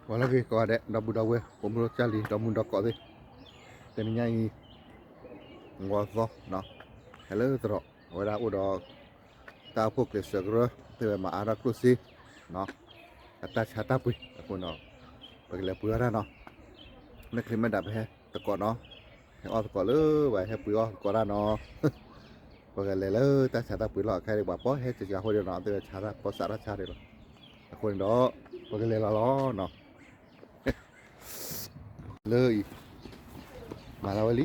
ပှၤလၢဂ့ၤကိးဂၤဒဲး ဒီပုၢ်ဒီဝဲၢ် ပိာ်မုၣ်ဒီးကၢ်လံၤ ဒီမုၢ်ဒီကိးသ့ၣ်, တနံၤညါအံၤ ဂီၤသီနီၤ, ဟဲလၢသရိာ် အဝဲဒၣ်အိၣ်ဒီး တၢ်အိၣ်ဖှိၣ်ကျဲးစၢးကရၢ သ့ၣ်ဝဲမၤအါထီၣ်ကျိၣ်စ့နီၤ, အတၢ်ဆါတၢ်ပှ့ၤအဃိနီၤ, ပကလဲၤပှ့ၤအီၣ်တၢ်နီၤ, မ့ၢ်ချ့မ့ၢ်ဒၣ်ပဟဲသကိးနီၤ, ဟဲအီၣ်သကိးလၢ ပှၤဟဲပှ့ၤအီၣ်သကိးတၢ်နီၤ, ပကလဲၤလၢတၢ်ဆါတၢ်ပှ့ၤလီၤ, ခဲအံၤပှၤပိာ်ဟဲကကၤအဃိဒီးနီၤ, သ့ၣ်ဝဲဆါတၢ်ပိာ်စးတၢ်ဆါဒံးလီၤ, အဃိန့ၣ်ဒီး ပကလဲၤလီၤလီၤနီၤ. လၢအံၤ မၤလၢဝဲလံ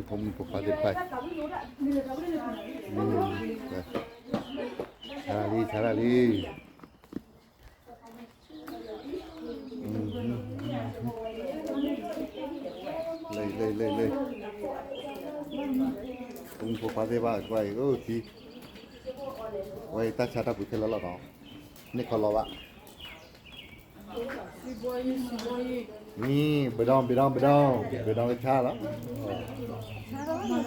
ဖိမုၣ်ဖိခွါသ့ၣ်တဖၣ်, ဆါတၢ်လံ ဆါတၢ်လံ, လၢ လၢ လၢ လၢ, ဖိမုၣ်ဖိခွါသ့ၣ်တဖၣ် ကွၢ်အံၤ အိၣ်ထံ, ဝဲအံၤတၢ်ဆါတၢ်ပှ့ၤခဲလၢာ်လီၤနီ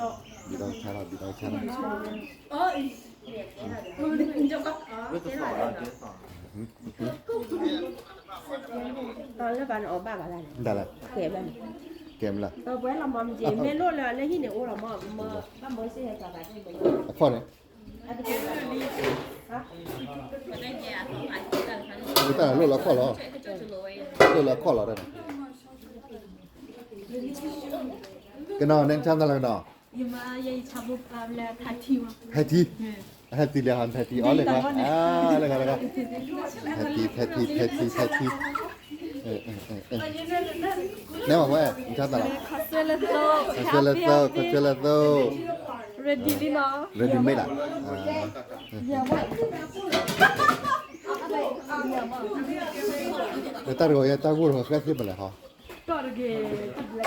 ၤ, န့ၢ်ခီလီၤဘၣ် မ့ၢ် ဘဒီ ဘဒီ ဘဒီ ဘဒီကဆါလီၤ, ဘဒီကဆါလီၤ ဘဒီကဆါလီၤ, လၢဘၣ်န့ၣ်အီၣ်ဘၣ်ဘၣ်လၢန့ၣ်, ဒ်လဲၣ်, ကဲဘၣ်န့ၣ်, ကဲမလၢ, မ့ၢ်လိၣ်လၢလၢဟံၣ်န့ၣ်အိၣ်လီၤမ့ၢ်, အခီၣ်န့ၣ် တၢ်လိၣ်လၢအခီၣ်လီၤ, လိၣ်လၢအခီၣ်လီၤတၢ်န့ၣ်, ကနီၤ နဆါတၢ်လၢကနီၤ, ဟဲထံ, ဟဲထံလဲၤဟီ ဟဲထံအီၤလဲၤခီ, လဲၤခီ လဲၤခီ, ဟဲထံ ဟဲထံ ဟဲထံ ဟဲထံ, နဲမၤဝဲ နဆါတၢ်လီၤ, ခီဆၢလၢသိ, ခီဆၢလၢသိ, ready လံနီၤ, ready made လီၤ, တၢ်တဂီၤယဲ တၢ်ဂိၢ်တဂီၤဃဲသ့ၣ်ပလဲၤဟီ, ကီးလံ ကီးလံ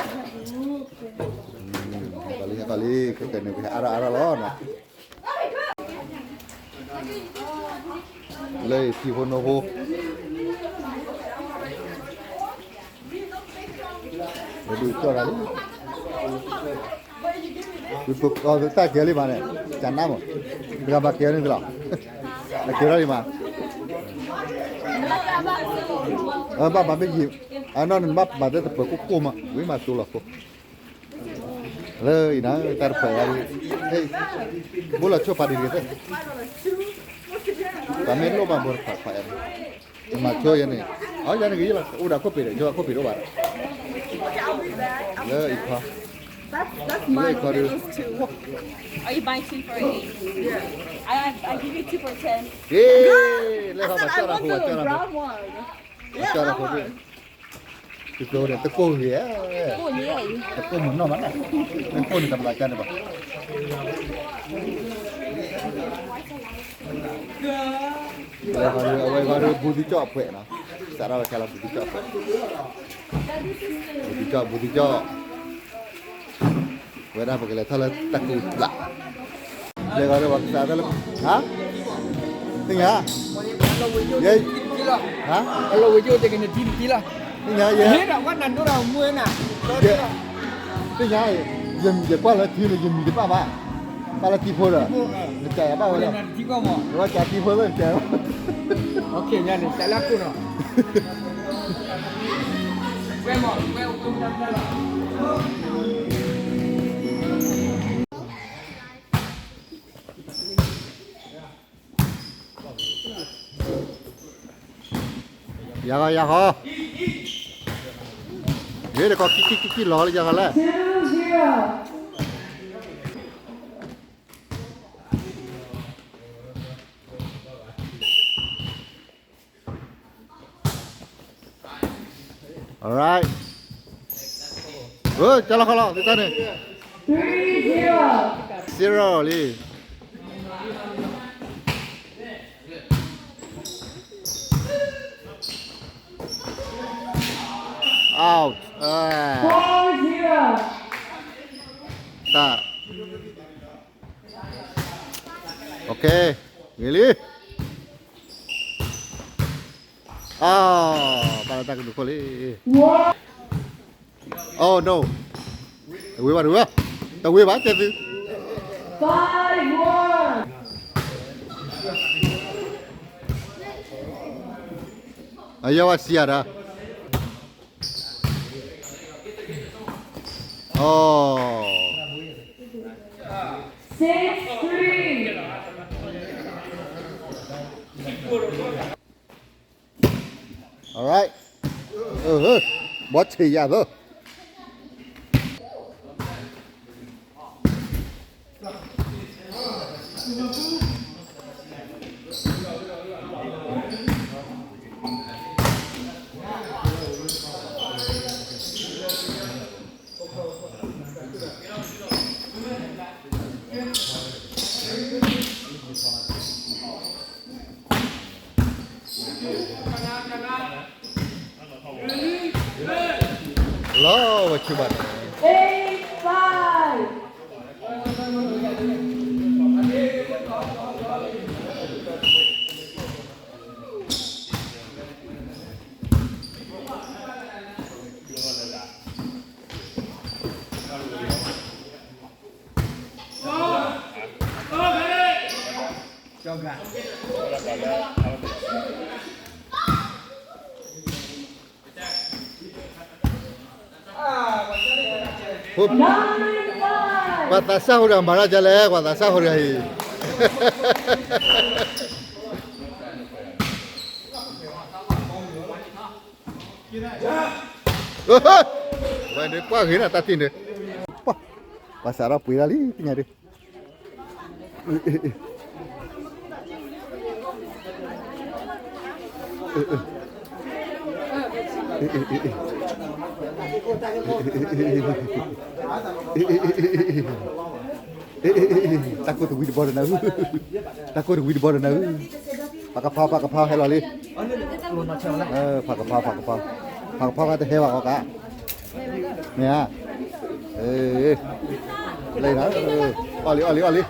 ခဲကနံၣ် ပဟဲအါထီၣ်အါထီၣ်လီၤနီၤ, လၢထံဖိနိဖိ, ပဒုးကၠီၣ်တၢ်လံ, ပတၢ်ကဲလံမးန့ၣ်, ကနါမး, ပကဘၣ်ကဲန့ၣ်လီၤ, အကဲထီၣ်လံမး, ဘၣ်မၤမ့ၢ်ယံာ်, အနီၢ်န့ၣ် နဘၣ်မၤသ့ၣ်တပၢၤကိၢ်ကိၢ်မး ဝံၤမၤသိလီၤခိၣ် လၢအံၤနၤ တၢ်တဖျၢၣ်အံၤ, ဘိလီၤဆိပာ်ဒံးတဂ့ၤသ့ၣ်, ပှၤမ့ၢ်လိၣ်ဘၣ်ဘိတဖျၢၣ်ဖျၢၣ်အံၤ, မၤဆိယဲန့ၣ်, အယဲန့ၣ်ကယဲလီၤ အိၣ်ဒၣ်ခိၣ်ပ့ၤဒီး ယခိၣ်ပ့ၤတအိၣ်ဘၣ်ဒီး, လၢအံၤခီ, လၢအံၤခီဒီး, Are you buying two for eight? Yeah. I, I give you two for ten. ဟ့ၣ်, လဲၤခီပှၤကၠီၣ်တၢ်ဖိ ပှၤကၠီၣ်တၢ်ဖိ, ပှၤကၠီၣ်တၢ်ဖိ, တကိၢ်ဂ့ၤ, တကိၢ်မုၢ်နီၢ်မး, တကိၢ်န့ၣ်တဘၣ်ကၢ်န့ၣ်ဘၣ်, အဝဲခီဒီး ဘူးသံကၠီၣ်အဖှဲးနီၤ, စးထီၣ်ဝဲခဲလၢာ် ဘူးသံကၠီၣ်အဖှဲး, ဘူးသံကၠီၣ် ဘူးသံကၠီၣ် ဝဲဒၣ်ပကလဲၤထီၣ်လၢတၢ်ကူၣ်ပျၢ်, လဲၤဂီၤဒီးပှၤကစးတၢ်လၢ, ဟါ, သ့ၣ်ညါ, ယဲ, ဟါ, အလီၤဝဲယိၣ်တက့ၢ်န့ၣ် ထံတထံလီၤ, သ့ၣ်ညါယဲ, ဟ့ၣ်ဒီးဝဲနၤဒိၣ်ဒီးမွေးနၤ, သ့ၣ်ညါ, ယမံၤယကွၢ်လၢထံန့ၣ် ယမံၤတဘၣ်ဘၣ်, ဘၣ်လၢထံဖိဒီး, နကးယၤဘၣ်ဝဲလီၤ, နကးထံဖိလၢနကး, ယၤဃီ ယၤဃီ, မ့ၢ်တခီ ခံခံခံခံ လီၤလၢယၤဃီလဲၣ်. Alright. ဝဲ ကၢ်လီၤခီလီၤ သုတၢ်န့ၣ် zero လံ. Out. တၢ် Okay. ဂ့ၤလံ. အၢ ဘၣ်လၢတၢ်ကဒုးခိၣ်လံ. Oh no. တဝ့ၤဘၣ် တဝ့ၤဘၣ် တဝ့ၤဘၣ် ကဲသု. Five one. အယဝဲစံယၤဒီး အိ Six three. All right. ဘီဆံးယၤသိး လီၤဝဲဆူဘၣ်န့ၣ် Eight five. ပှၤသးစၢ်ဟူဒီး မၤတၢ်ဒ်လဲၣ်, ပှၤသးစၢ်ဟူဒီး မၤတၢ်ဒ်လဲၣ်အံၤ, ဝဲဒၣ်ကွၢ်ဂ့ၤနၤတၢ်ထံၣ်န့ၣ်, ပှၤစးထီၣ်ပှ့ၤဒၣ်လံ သ့ၣ်ညါဒုး တၢ်ကိၢ်တဝံၤတဘီဒီးနၤ, တၢ်ကိၢ်တဝံၤတဘီဒီးနၤ, ဖးကဖီ ဖးကဖီ ဟဲလီၤလံ, ဖးကဖီ ဖးကဖီ, ဖးကဖီ ကတဟဲဘၣ်အီၤကါ, မ့ၢ်ဧါ, လၢနၤ, အီၣ်လံ အီၣ်လံ အီၣ်လံ, ဒီး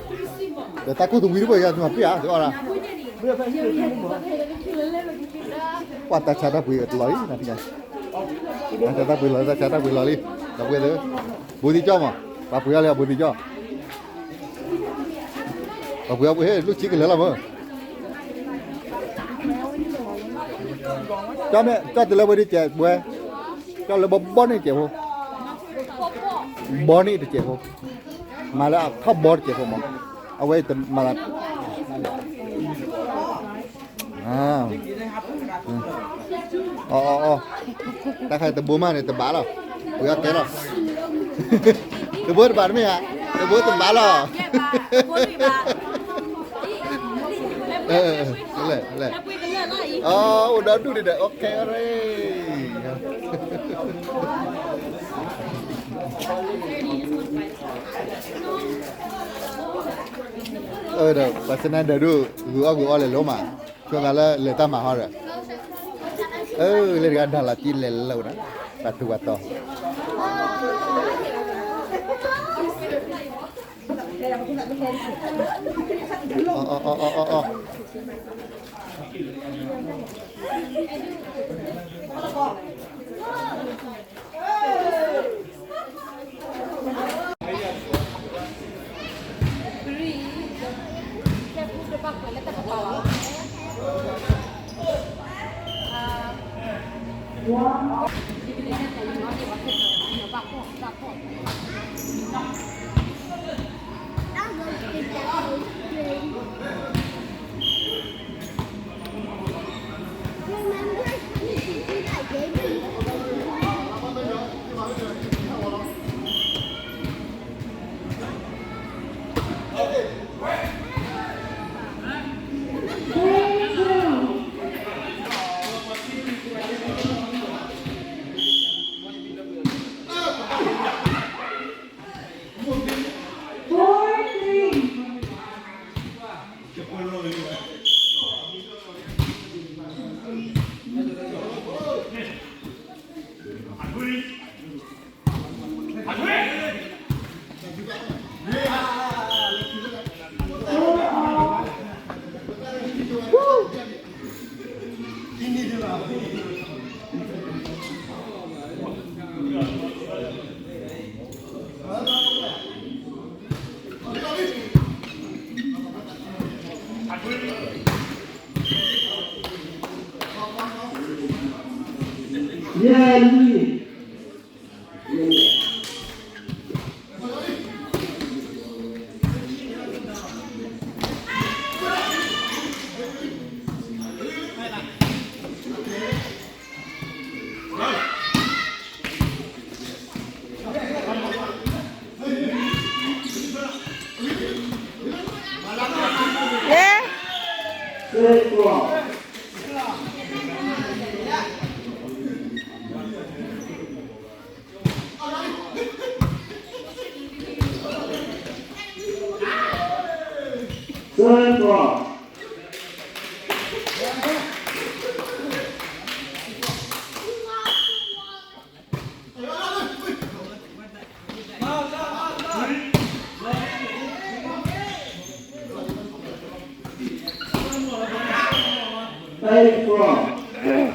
တၢ်ကိၢ်တဝံၤတဘီယၤ မၤပ့ၢ်ဧါ အီၣ်ဒၣ် ပှၤတၢ်ဆါတၢ်ပှ့ၤတလီၤလံ, တၢ်ဆါတၢ်ပှ့ၤလီၤ တၢ်ဆါတၢ်ပှ့ၤလီၤလံ, ဒီပုၢ်ဝဲၢ်သ့ၣ်, ဘူးသံကၠီမး, ပှၤပှ့ၤအီၤလံ ဘူးသံကၠီ, ပှၤပှ့ၤအီၤပှ့ၤ ဟဲ လူၢ်ဆံကလဲၤလီၤမး, ကၠီမ့ၢ် ကၠီတလၢဝဲဒ်ကဲးဝဲ, ကၠီလၢဘီဘီန့ၣ်ကဲးဖိ, ဘီန့ၣ်တကဲးဖိ, မၤလၢအထီၣ်ဘီတကဲးဖိမး, အဝဲတမၤလၢ အီ အီ အီ, တၢ်ခါတဘိမးန့ၣ် တဘၣ်လီၤ, ပှ့ၤအီၣ်ကဲလီၤ, တဘိတဘၣ်တမ့ၢ်ဧါ, တဘိတဘၣ်လီၤ, လဲၣ်, လဲၣ်, အီ အိၣ်ဒီဒူၣ်ဒံးဒီး OK ရ့ၣ် ဒီး ပှၤစနၢဒၢးဒိၣ် ဂုာ်အီၣ်ဂုာ်အီလဲၤလိမး, ဆိသးလၢလဲၤတၢ်မၤဟီဒီး, အၢ လၢတဂၤဒၣ်လီၤတံၢ်လဲၤလိဒီး, ပှၤထူးပှၤတီၤ, အီ အီ အီ အီ အီ အီ Remember, you can do that game. ယဲၢ်လွံၢ်.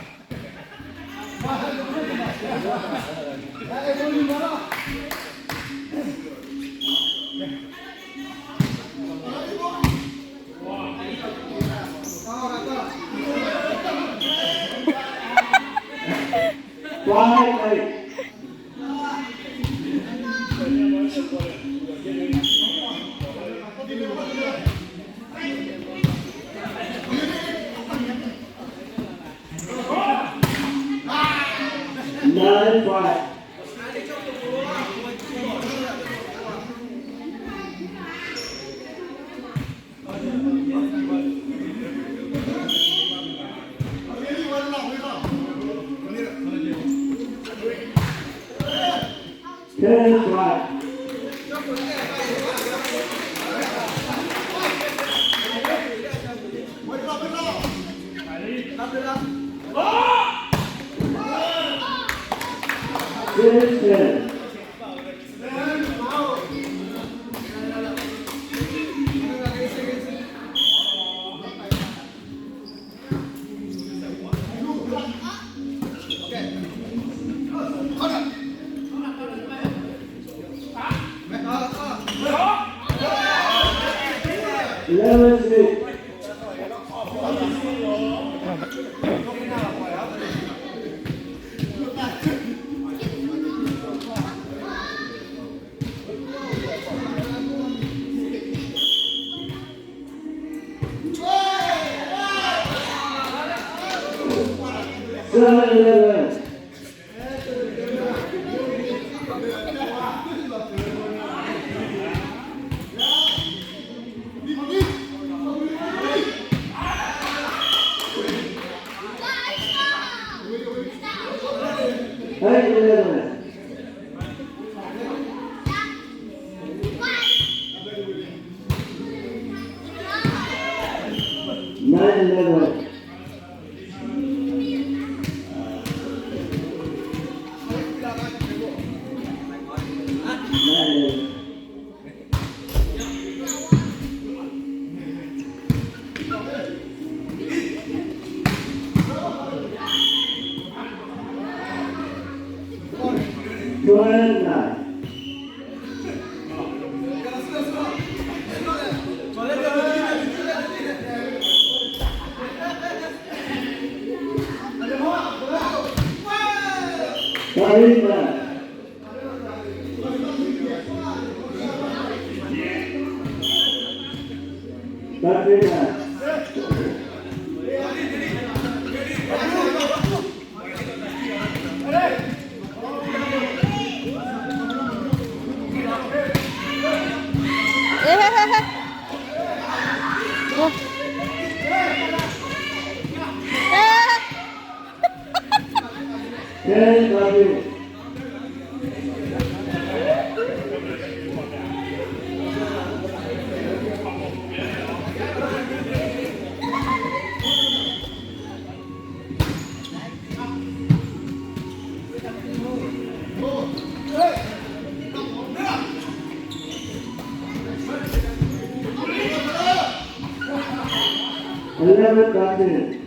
Eleven thirteen.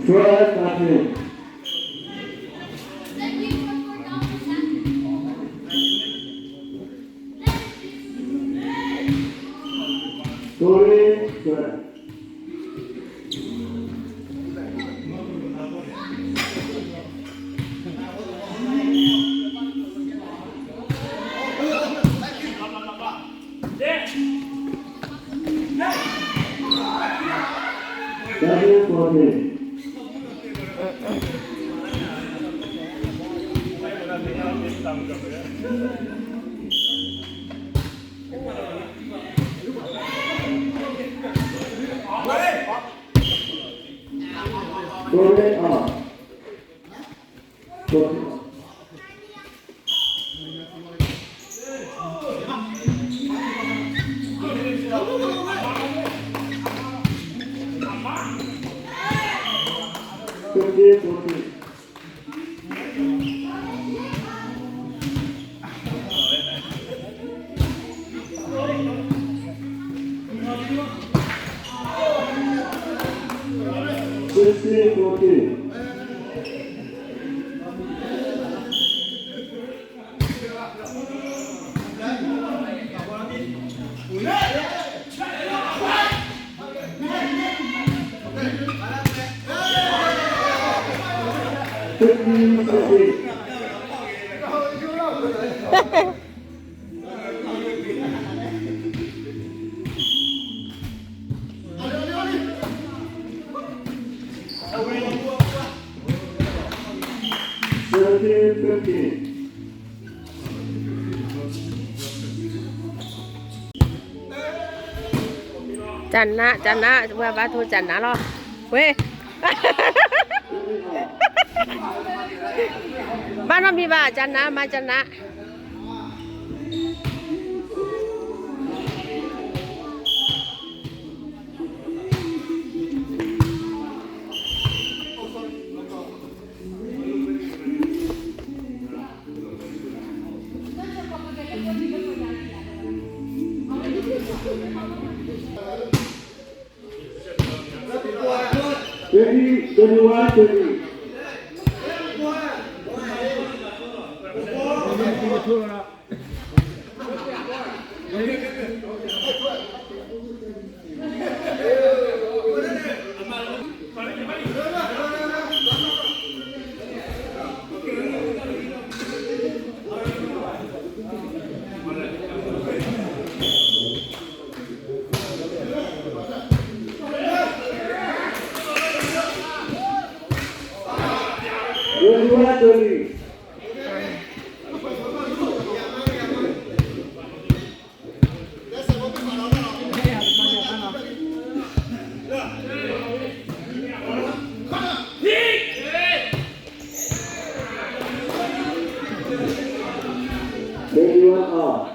Twelve thirteen. Sorry, sir. Seven fourteen. Correct, uh, fifteen fourteen. Fifteen fourteen. Seventeen fifteen. ကနး ကနး ဝဲဘၣ်ထိကနးလီၤ. ဝဲ ဘၣ်နီတမံၤဘၣ် ကနး မၤကနး. Twenty, twenty-one, twenty. Twenty-one off.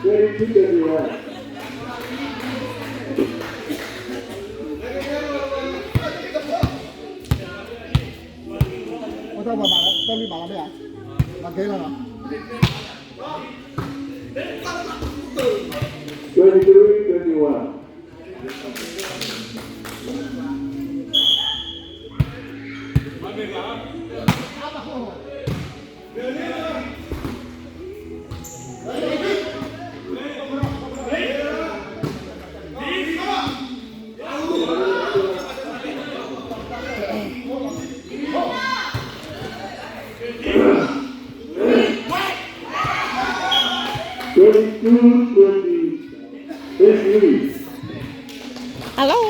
Twenty-two twenty-one. အိၣ်တၢ်ပှၤမၤလီၤ တၢ်လွံၢ်မၤလီၤမ့ၢ်ဧါ, မၤကဲလီၤနီၤ. Twenty-three twenty-one. Twenty-two twenty-three. Hello.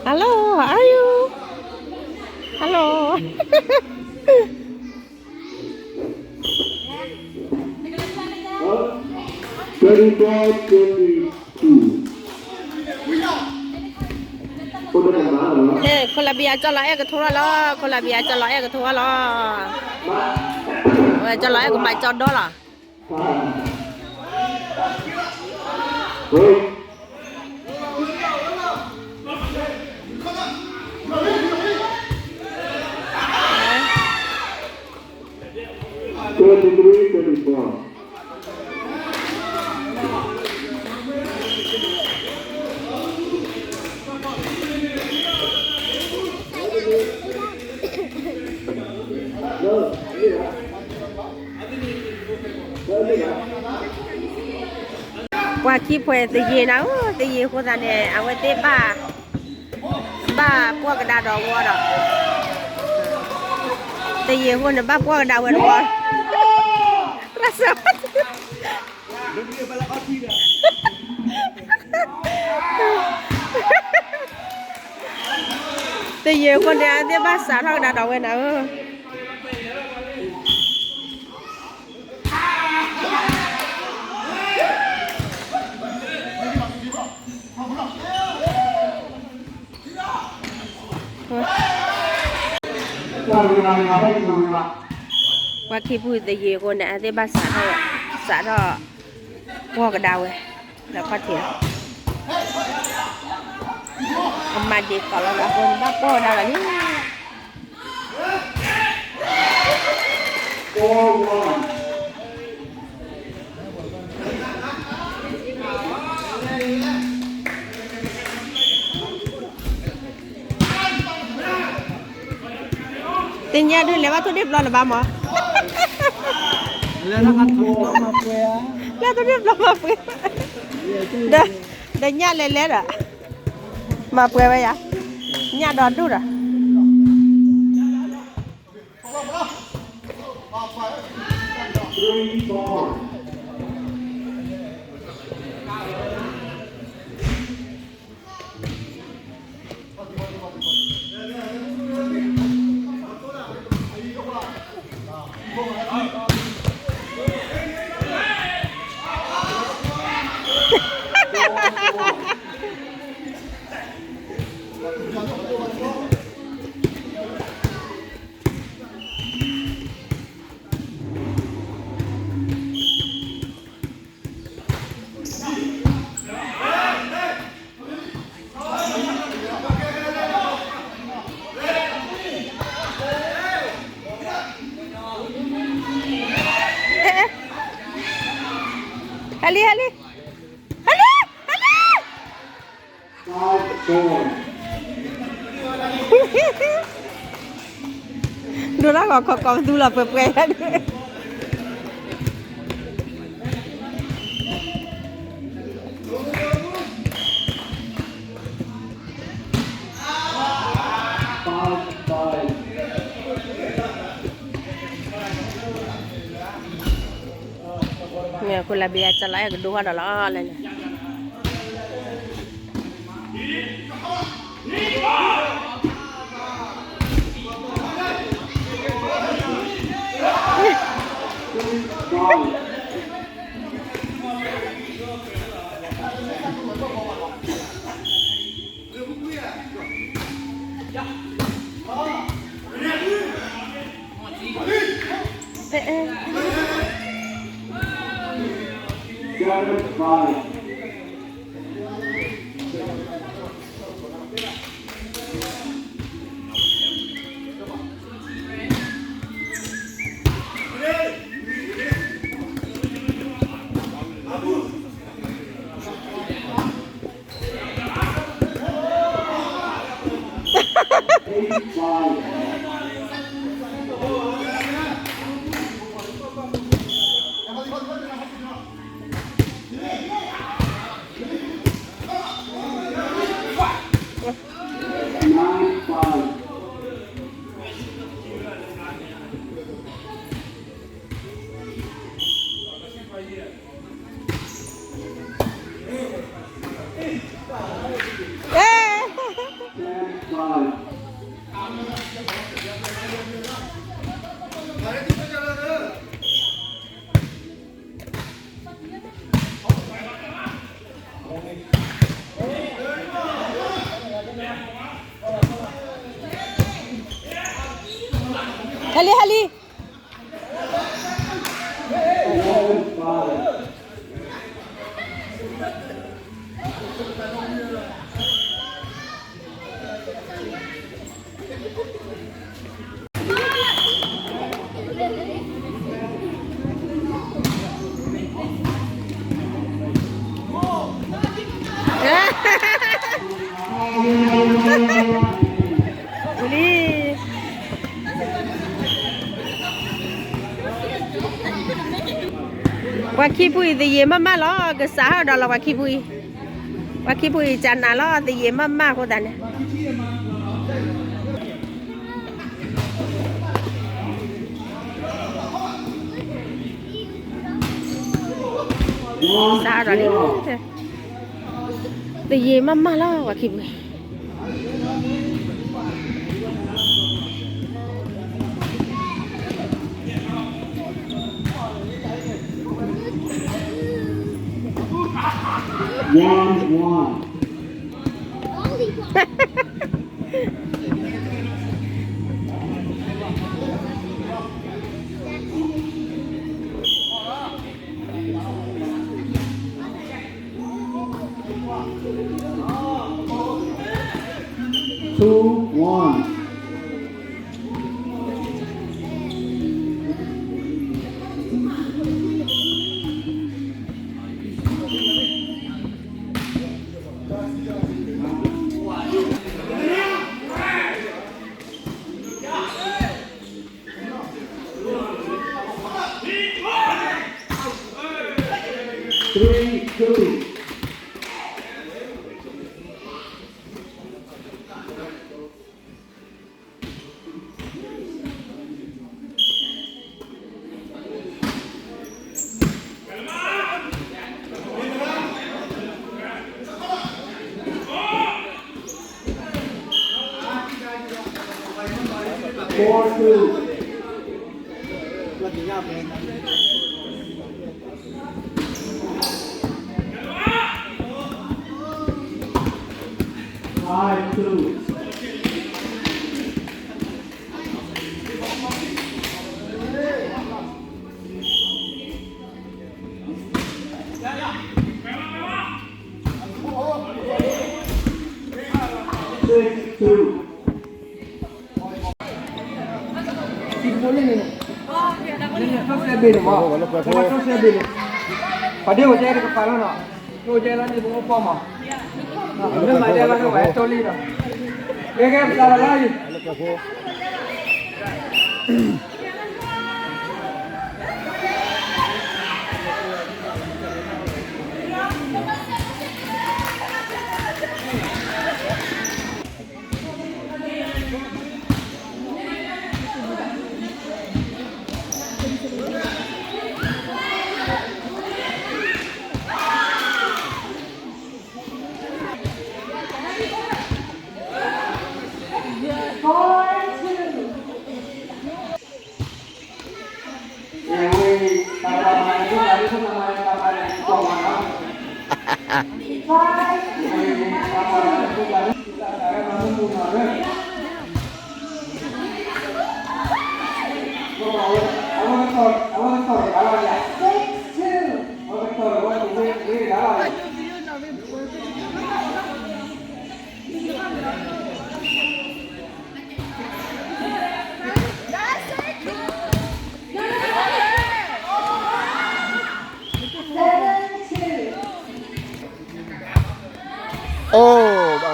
Hello, how are you? Hello. Twenty-four twenty-two. ခိၣ်လးဘံယၤကၠီလီၤအဲၣ်ကထိလီၤ, ခိၣ်လးဘံယၤကၠီလီၤအဲၣ်ကထိလီၤ. ဝဲကၠီလီၤအဲၣ်ကဘၣ်ကၠီဒီလီၤ. ပှၤခံဖှဲးသယံၤနၤဧၢ, သယံၤအဃိသတးန့ၣ် အဝဲသ့ၣ်ဘၣ်, ဘၣ်ပှီၢ်ကဒါဒီးဝီဒီး, သယံၤအဃိန့ၣ်ဘၣ်ပှီၢ်ကဒါဝဲတဝီ, သယံၤအဃိန့ၣ် အဝဲသ့ၣ်ဘၣ်စးထီၣ်ကဒါဒီးဝဲနၤဧၢ. ပှၤခံဖုသယံၤအဃိန့ၣ် အဝဲသ့ၣ်ဘၣ်စးထီၣ်, စးထီၣ်ပှီၢ်ကဒါဝဲ, ဒီးခီၣ်ထံး, အမၤဒံးကီးလီၤဒီးအဃိန့ၣ် ဘၣ်ပှီၢ်ကဒါလီၤလံ. သ့ၣ်ညါဒုး လဲၤဘၣ်ထိၣ်ဒ့ၣ်ပျီလၢၤဘၣ်မး, လဲၤထိၣ်ဒ့ၣ်ပျီမၤပှဲၤ, ဒီးညၣ်လဲၤလဲၤဒီး, မၤပှဲၤဝဲယၤ, ညၣ်ဒီးဒူၣ်ဒီး ဟဲလံ ဟဲလံ, ဟဲလံ, ဟဲလံ. ဒိၣ်တၢ်ဂီၤခီကီးပသူလီၤပှဲၤပှဲၤ, မ့ၢ်အဃိလၢဘံယၤကလီအဲၣ်ကဒိဃီဒီးလီၤလဲၣ်န့ၣ်. ဟဲလံ ဟဲလံ. လံ. ပှၤခံဖုအံၤ သယံၤမးမးလီၤ, ကစးထီၣ်ဒီးလီၤ ပှၤခံဖုအံၤ, ပှၤခံဖုအံၤ ကနးလီၤ သယံၤမးမးအဃိသတးန့ၣ် စးထီၣ်လံ, သယံၤမးမးလီၤ ပှၤခံဖုအံၤ. Round one. Two one. Three two. အိၣ်ဘၣ်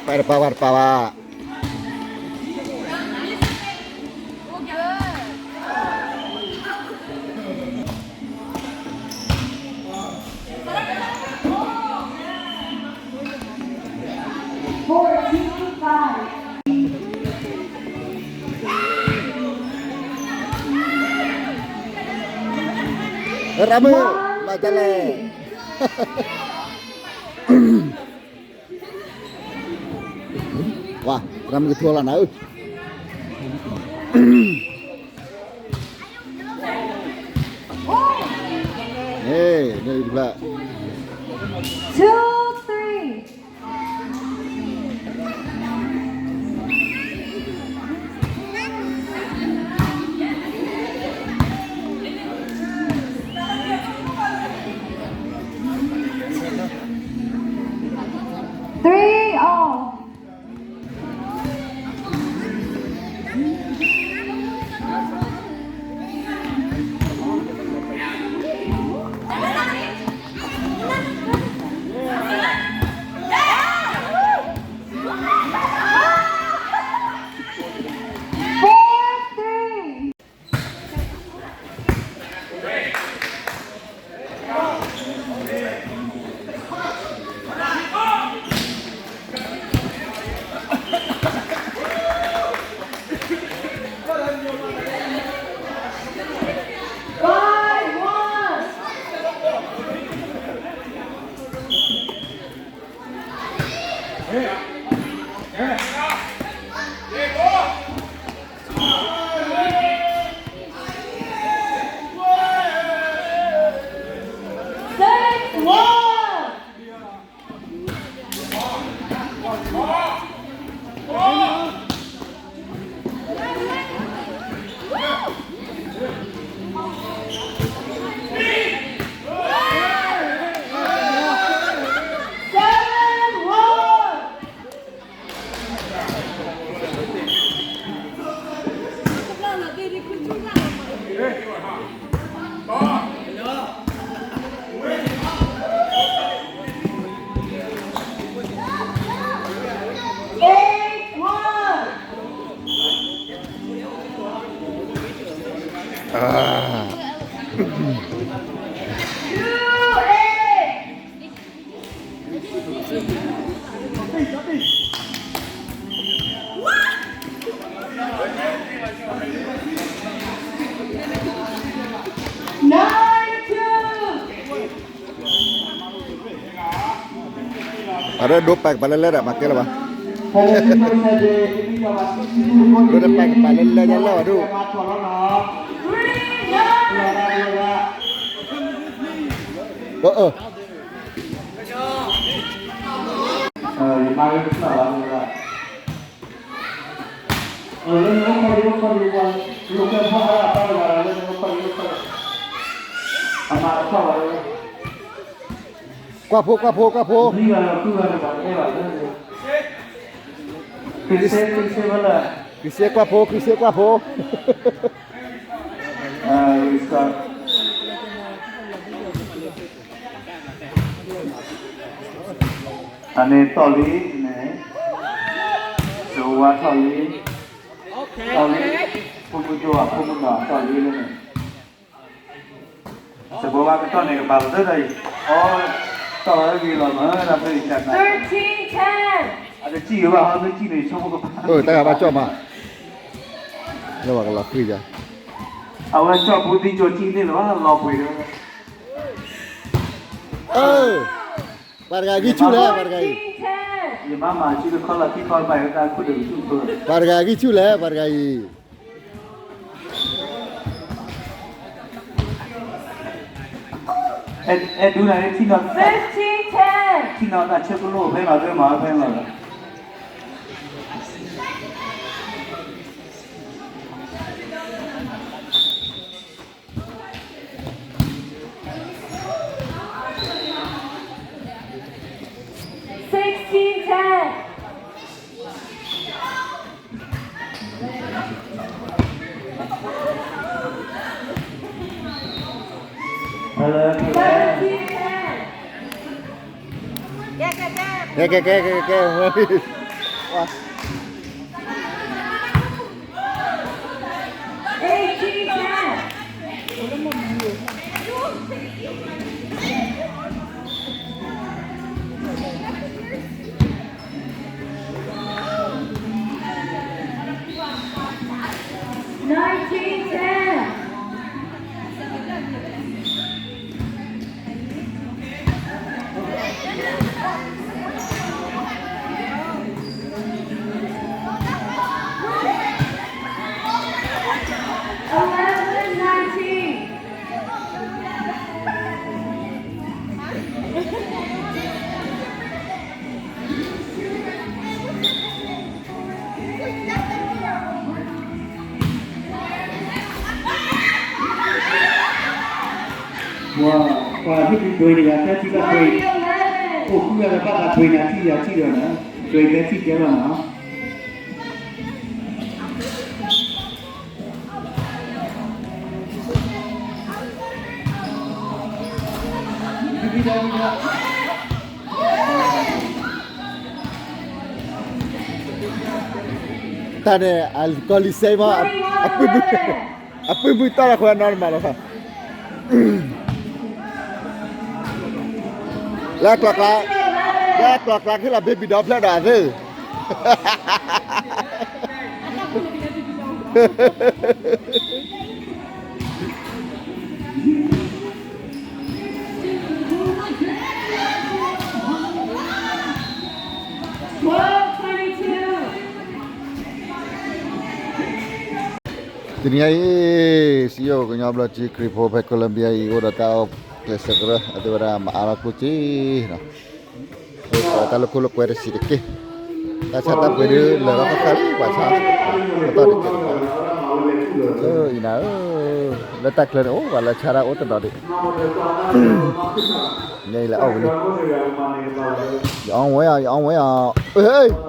ပၢ်တပၢ်ဘၣ်တပၢ်ဘၣ်. Fourteen five. ရၣ်မုၣ် ဘၣ်တလဲၣ်. ဝါ ရၣ်မုၣ်ကထိလီၤနၤဧၢ. ဟ့ၣ် န့ၣ်တဖျၢၣ်. Two three. Three all. Six one. Seven one. Eight one. Two eight. အဒိဒိပာ်ကပၤလၢလၢဒီး မၤကဲလၢၤဘၣ်, ဒိတပာ်ကပၤလၢလၢညါလၢၤဘၣ်ဒိၣ်, အၢ ကွၢ်ဖိ ကွၢ်ဖိ ကွၢ်ဖိ, ခရံာ်စ့ကွၢ်ဖိ ခရံာ်စ့ကွၢ်ဖိ. အန့ၣ် တီၢ်လံန့ၣ်, စဝါထီၣ်လံ, တီၢ်လံ, ဖိမုၣ်ကၠိ ဖိမုၣ်နီၢ် တီၢ်လံလၢန့ၣ်, စဘိဘၣ်ကတီၢ်န့ၣ် ကဘၣ်လီၤသၢဒီးအံၤ, အီ တီၢ်ဝဲဂ့ၤလီၤမး တၢ်မ့ၢ်တၢ်နာ်, အတစံၣ်ဝဲဘၣ်ဟီ မ့ၢ်စံၣ်န့ၣ် ဆိကမိၣ်ကဘၣ်, တၢ်ဂၤဘၣ်ကၠီၣ်မး, လၢပှၤကလီၤဃံၤယၤ, အဝဲကၠီၣ်ဖိသံကၠိၣ်စံၣ်န့ၣ်လီၤ လီၤပှ့ၤဒီး ပှၤတဂၤဂံၢ်ဆူၣ်လဲၣ် ပှၤတဂၤအံၤ, ယမၤမၤစုတခီလီၤ ထံခီဘၣ်ယတၢ်ခိၣ်တဂၤဆူၣ်ဖိ, ပှၤတဂၤဂံၢ်ဆူၣ်လဲၣ် ပှၤတဂၤအံၤ, အဲၣ်ဒူနၤ ထံနီၤ, ထံနီၤတၢ်ဆၢကလိၣ်ဖဲလီၤ ဖဲမၤဖဲလီၤ. Sixteen ten. Seventeen ten. ကဲ ကဲ ကဲ ကဲ ကဲ Eighteen ten. Nineteen ten. Eleven nineteen. ပှၤဟံၣ်ဒုးပှ့ၤန့ၣ် ယၤသၢထံၣ်ဘၣ်ပှ့ၤ, အိၣ်ဃုဂၤလၢဘၣ်သးပှ့ၤနၤထံၣ်ယၤထံၣ်ဒီးနၤ, ပှ့ၤသၢထံၣ်ကဲလီၤနၤ. တၢ်န့ၣ် အကီၢ်လံၤစဲမး, အပုၢ်မုၢ်တီၢ်တၢ်ခွဲးနီတမံၤလီၤ. လၢကျီၢ်ကျါ, လၢကျီၢ်ကျါ ဟ့ၣ်လီၤ baby doll ဖျၢၣ်ဒီးအသ့ၣ်. တနံၤအံၤ စံယိၣ်ကညီဘျၢထံခရံာ်ဖိဖဲ Colombia အံၤ အိၣ်ဒီးတၢ်အီၣ်ကျဲးစၢးကရၢ အသ့ၣ်ဝဲဒၣ်မၤအါထီၣ်ကျိၣ်စ့နီၤ, အိၣ်ဒီးတၢ်လၢခိၣ်လၢကွဲတစဲးတက့ၢ်, တၢ်ဆါတၢ်ပှ့ၤဒုးလၢာ်လီၤဃၣ်ဃၣ်လံ ပှၤဆါ ပတီၢ်တကဲးတဘၣ်, အံၤနၤဧၢ, လၢတၢ်ချၢန့ၣ် အိၣ်ပှၤလၢဆါတၢ်အိၣ်တဒီးဒံး, ညါအံၤလဲၤအီၣ်ဝံၤလံ, ယအီၣ်ဝဲအီၤ ယအီၣ်ဝဲအီၤ,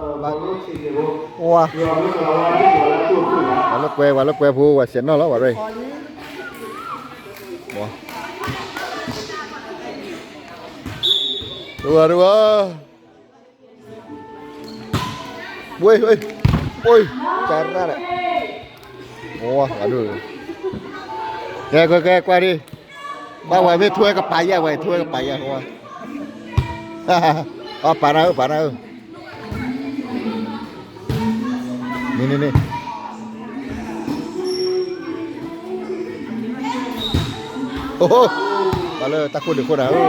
ဝါ ပှၤလၢကွဲ ပှၤလၢကွဲဖိ ပှၤဆဲးနီၣ်လီၤ ပှၤရဲၣ်, တဝါတဝါ, ဝ့ၢ် ဝ့ၢ် ကရၣ်လဲၣ်, ဝါ ကဲ ကဲ ကဲ ကွၢ်ဒံး, ကွၢ်ဝဲမ့ၢ်ထိဝဲကပၤယဲၢ် ဝဲထိဝဲကပၤယဲၢ် ဝါ, အပာ်နၤဧၢ ပာ်နၤဧၢ, န့ၣ်န့ၣ်န့ၣ်, အိ, ပှၤလၢတၢ်ခိၣ်ဒုးခိၣ်နၤဧၢ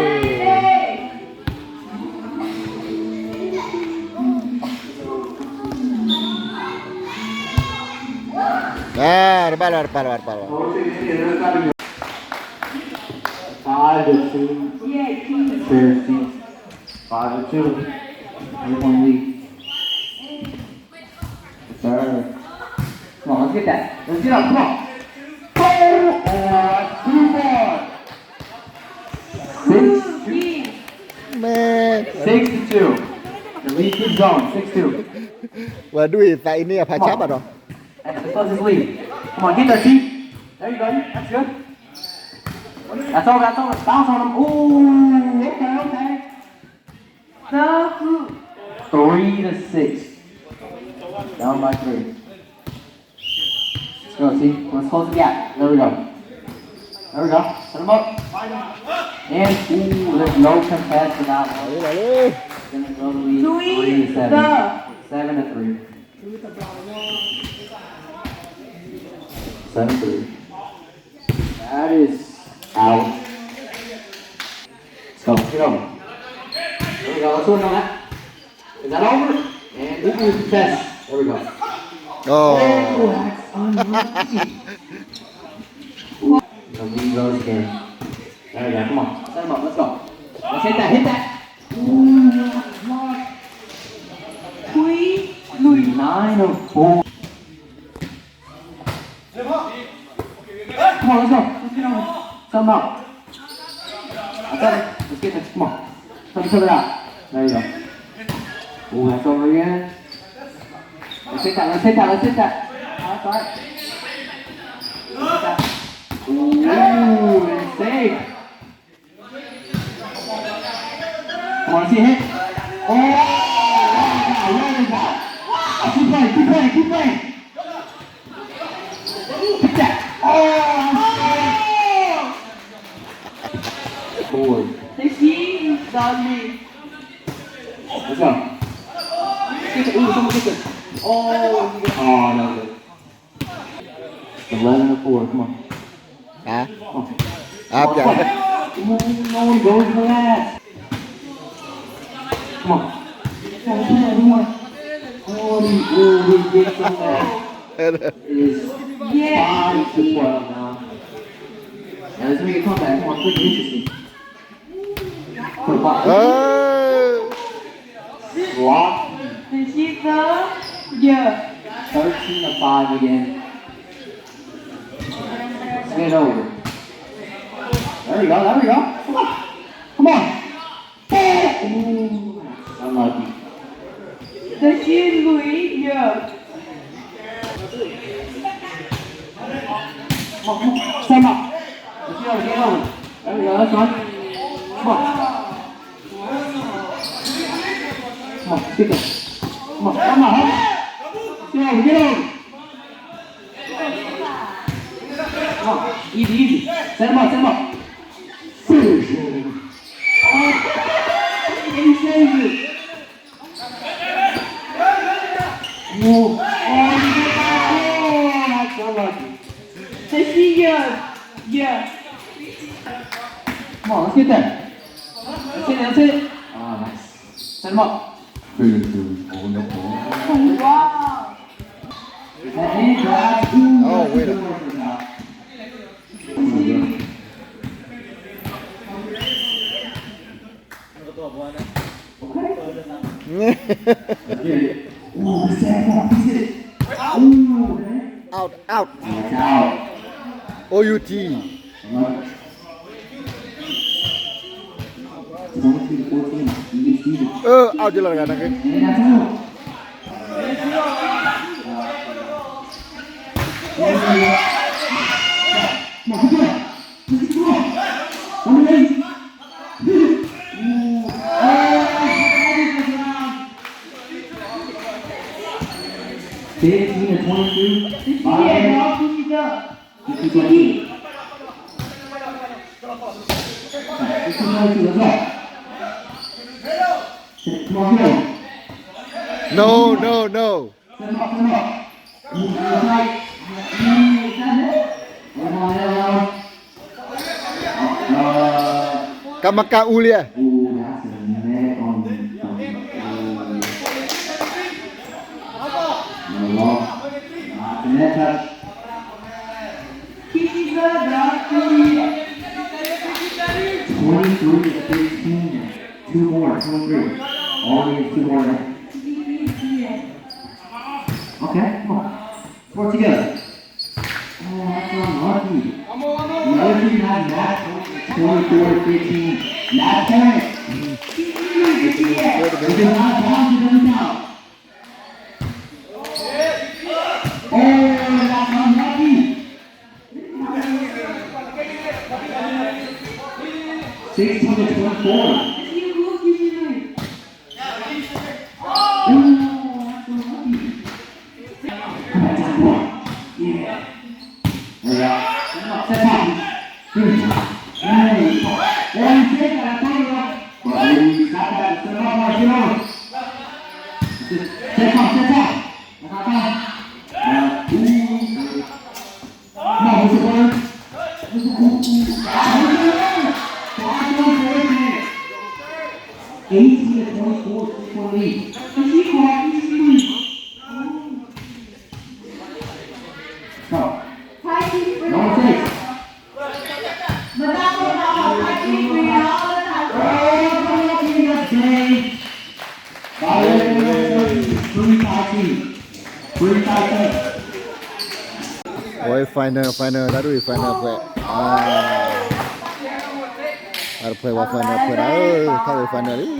တဘၣ်လီၤ တပာ်လီၤ တပာ်လီၤ, five to two, Bears team, five to two, one point lead. Yes, sir. Come on, let's get that. Let's get up. Come on. Four or two more. Six. Man. Six to two. The lead keeps going. Six two. ဝဲဒုးအံၤသးအံၤန့ၣ်အဖးဆါဘၣ်ဒီး That's the closest lead. Come on, get that seat. There you go. That's good. That's all. That's all. Bounce on him. Ooh, okay, okay. Three to six. Down by three. Let's go, see? Let's close the gap. There we go. There we go. Set him up. And, ooh, there's no contest for that one. Gonna go to lead three to seven. Seven to three. Seven three. That is out. Let's go. Get over. There we go. Let's work on that. Is that over? And ooh, contest. There we go. Oh, that's unlucky. Ooh, the lead goes again. There we go. Come on. Set him up. Let's go. Let's hit that. Hit that. Ooh, that's blocked. Three, three. Nine of four. Come on, let's go. Let's get on. Set him up. I got it. Let's get that. Come on. Come, come it out. There you go. Ooh, that's over again. Let's hit that. Let's hit that. Let's hit that. That's all right. Let's hit that. Ooh, and safe. Come on, let's see a hit. Oh, what is that? What is that? Keep playing, keep playing, keep playing. Hit that. Oh, boy. Let's go. Get the, ooh, someone get the, oh, oh, no. Eleven to four, come on. Huh? Come on. Come on, come on. Ooh, no one goes for that. Come on. Come on, come on, come on. Oh, he, ooh, he gets on that. It is five to twelve now. Now let's make a comeback. Come on, quick, interesting. Ê. Block. Thirteen to five again. Get over. There we go, there we go. Come on. Come on. Ooh, unlucky. Thirteen, Louis, yeah. Come on, come on. Stand up. Let's go, get over. There we go, that's one. Come on. Come on, let's get that. Come on, come on, come on. Let's go, get over. Come on, easy, easy. Set him up, set him up. Finish him. Oh, he saved it. Whoa. Oh, that's so lucky. Let's see, yeah. Yeah. Come on, let's get that. That's it, that's it. Ah, nice. Set him up. Boom, boom, boom, boom. Wow. Hey, guys. ဝဲဒၣ် out out out. O U T. Out လီၤတဂၤနာ်က့. Fifteen to twenty-two. Fifteen to twenty-two. No, no, no. Ka ma ka u le. Twenty-three to fifteen. Two more, twenty-three. All we need is two more, right? Okay, come on. Four together. Oh, that's unlucky. The other team has match point, twenty-four to fifteen. Match point. If it's not a bounce, it doesn't count. Oh, that's unlucky. Sixteen to twenty-four. Final, final, တၢ်ဒ်အံၤ final ဖဲ တၢ်တဖဲဝဲ final ဖဲဒၣ် ထီၣ်ဝဲ final လံ.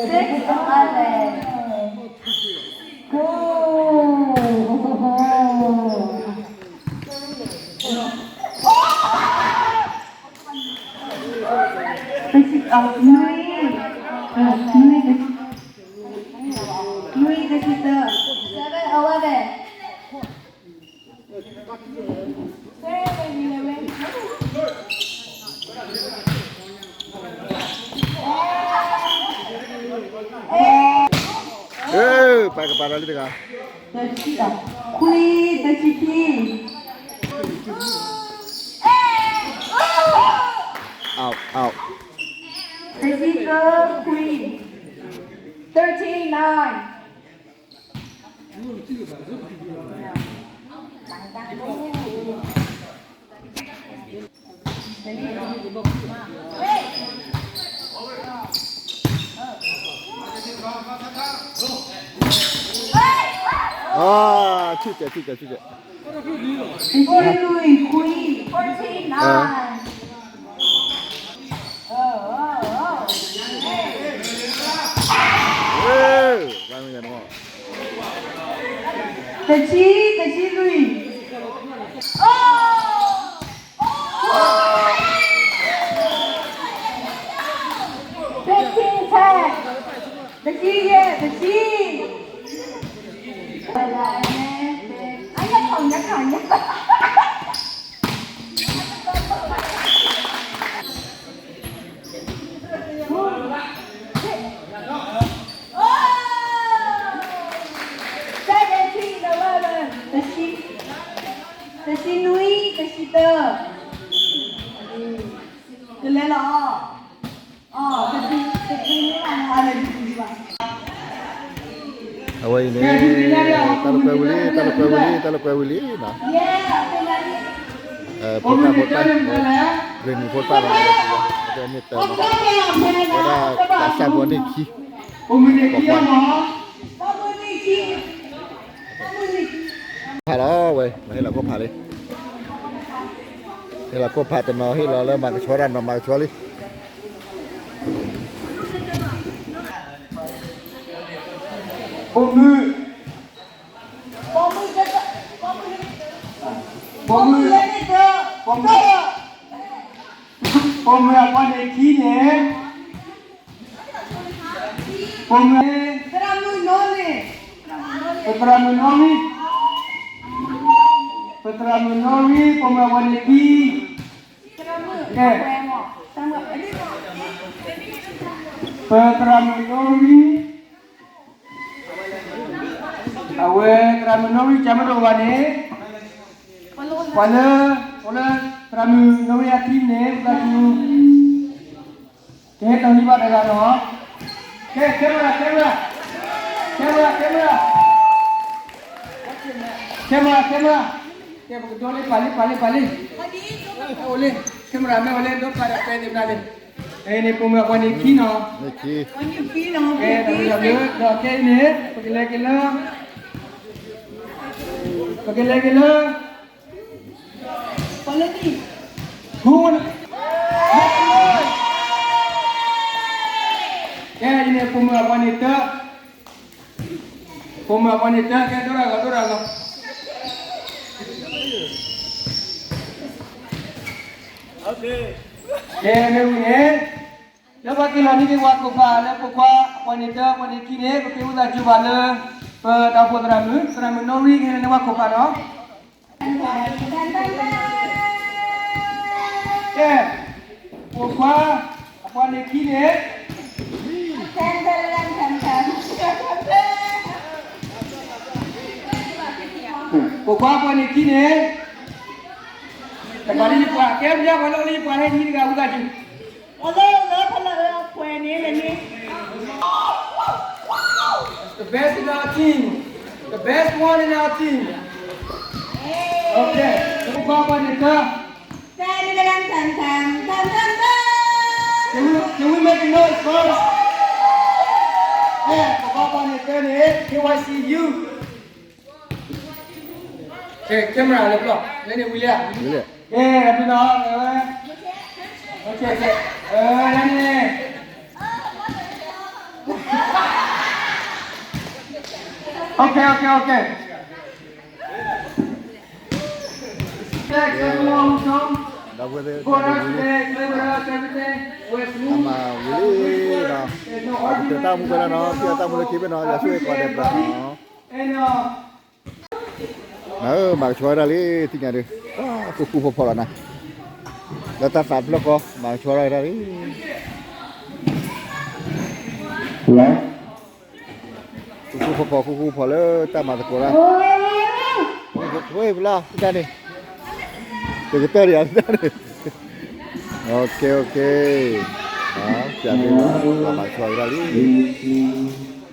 Six eleven. Go. This is a three. Uh, three. Three, this is the seven eleven. Ê, ပာ်ကပာ်ဒီးလံတဂၤ. ခွံ, တဆံခံ. Out, out. တဆံသၢ, ခွံ. Thirteen nine. Ah, ဆူၣ်ကဲး ဆူၣ်ကဲး ဆူၣ်ကဲး. Fourteen nine. Ê, တဆံ, တဆံလွံၢ်. Fifteen ten. တဆံယဲၢ်, တဆံ. အညါခီညါခီညါ. Seventeen eleven. တဆံ. တဆံနွံ, တဆံတၢ, ကလဲၤလီၤ, အ, တဆံ, တဆံနွံလီၤ, အလဲၤတဆံနွံဘၣ်. အဝဲအံၤန့ၣ် တၢ်လီၢ်ကွဲဝံၤလံ, တၢ်လီၢ်ကွဲဝံၤလံ, တၢ်လီၢ်ကွဲဝံၤလံနီၤ. ဖိသၣ်ဖိသၣ်, ဂ့ၤမံၤဖိသၣ်လီၤ, အမ့ၢ်တၢ်, ဝဲဒၣ်တၢ်ဆၣ်ဖိန့ၢ်ခံ, ဖးလီၤဝဲ, ဟ့ၣ်လီၤခိၣ်ဖးလံ, ဟ့ၣ်လီၤခိၣ်ဖးတနီၤ, ဟ့ၣ်လီၤလၢမၤကဆှီတၢ်နီၤ, မၤကဆှီလံ. ပိာ်မုၣ်, ပိာ်မုၣ်, ပိာ်မုၣ်, ပိာ်မုၣ်, ပိာ်မုၣ်အပှၤန့ၣ်ခံန့ၣ်, ပိာ်မုၣ်, သရၣ်မုၣ်နီၢ်ရံၣ်, ပသရၣ်မုၣ်နီၢ်ရံၣ်, ပသရၣ်မုၣ်နီၢ်ရံၣ်, ပိာ်မုၣ်အပှၤန့ၣ်ခံ, ကဲ, ပသရၣ်မုၣ်နီၢ်ရံၣ်, အဝဲသရၣ်မုၣ်နီၢ်ရံၣ် ကမ့ၢ်တအိၣ်ဘၣ်န့ၣ်, ပှၤလၢ, ပှၤလၢသရၣ်မုၣ်နီၢ်ရံၣ်အခံန့ၣ် ပသးကူ, ကဟဲတီၤဟံးဘၣ်တဂၤနီၤ. ကဲ, camera, camera, camera, camera, camera, camera, ကဲ ပကဒိလံ, ပာ်လံ, ပာ်လံ, ပာ်လံ, အိၣ်လံ, camera မ့ၢ်အိၣ်လံ ဒိပာ်ဒီးပဲသ့ၣ်မနုၤလံ. အန့ၣ်ပိာ်မုၣ်အပှၤန့ၣ်ခံနီၤ, ကဲ, ဒီးခဲအံၤန့ၣ် ပကလဲၤက့ၤလၢ, ပကလဲၤက့ၤလၢ, ပလဲၤက့ၤ, ကဲအံၤန့ၣ် ပိာ်မုၣ်အပှၤန့ၣ်တၢ, ပိာ်မုၣ်အပှၤန့ၣ်တၢ, ကဲ ဒိရၤလီၤ, ဒိရၤလီၤ. ကဲ မ့ၢ်ဝံၤန့ၣ်, လၢပှၤက့ၤလီၤန့ၢ်က့ၤဝဲခိၣ်ဖးလၢပိာ်ခွါအပှၤန့ၣ်တၢ ပှၤန့ၣ်ခံန့ၣ် ပက့ၤအိၣ်သးစူၤဘၣ်လၢ ပဒီဖိသရၣ်မုၣ်, သရၣ်မုၣ်နီၢ်ရံၣ် ကဟဲလၢန့ၢ်ဝဲခိၣ်ဖးနီၤ. ကဲ, ပိာ်ခွါအပှၤန့ၣ်ခံန့ၣ်, ပိာ်ခွါအပှၤန့ၣ်ခံန့ၣ်, တပှၤလၢယပှၤ, ကဲ ပယီၤပှၤလၢအိၣ်လၢယပှၤဟဲနံၤတဂၤ ဝံသးစူၤ. အလၢလၢဖဲလၢအပှဲၤန့ၣ်န့ၣ်, the best in our team, the best one in our team. Okay, ပကွၢ်ပှၤန့ၣ်တၢ, တၢ်န့ၣ်ကလၢ can we, can we make a noise first? အဲ ပကွၢ်ပှၤန့ၣ်တၢန့ၣ် can I see you? ကဲ camera လၢပျီၢ် လၢန့ၣ်ဝံၤလံဧါ, ကဲ အဒုးနီၤ, ကဲ ကဲ လၢန့ၣ်, okay, okay, okay. Thanks everyone who come. For us today, play with us, everything. We're smooth. There's no argument. တၢ်မူဝဲဒၣ်နီၤ, တၢ်မူလၢခံဘ့ၣ်နီၤ, ယွၤဆိၣ်ဂ့ၤကိးဂၤဒဲးနီၤ. And, uh, မၤကဆှီဝဲဒၣ်လံ သ့ၣ်ညါဒီး, ဃူဃူဖိးဖိးလီၤနၤ, လၢတၢ်သးတဖျၢၣ်ဃီ မၤကဆှီဝဲဒၣ်လံ, ဃူဃူဖိးဖိး ဃူဃူဖိးဖိးလၢတၢ်မၤသကိးတၢ်, ဝဲဖျါတၢ်န့ၣ်, တကတၢၢ်တယၤတၢ်န့ၣ်, okay, okay, ပျးဒ် မၤကဆှီဝဲဒၣ်လံ.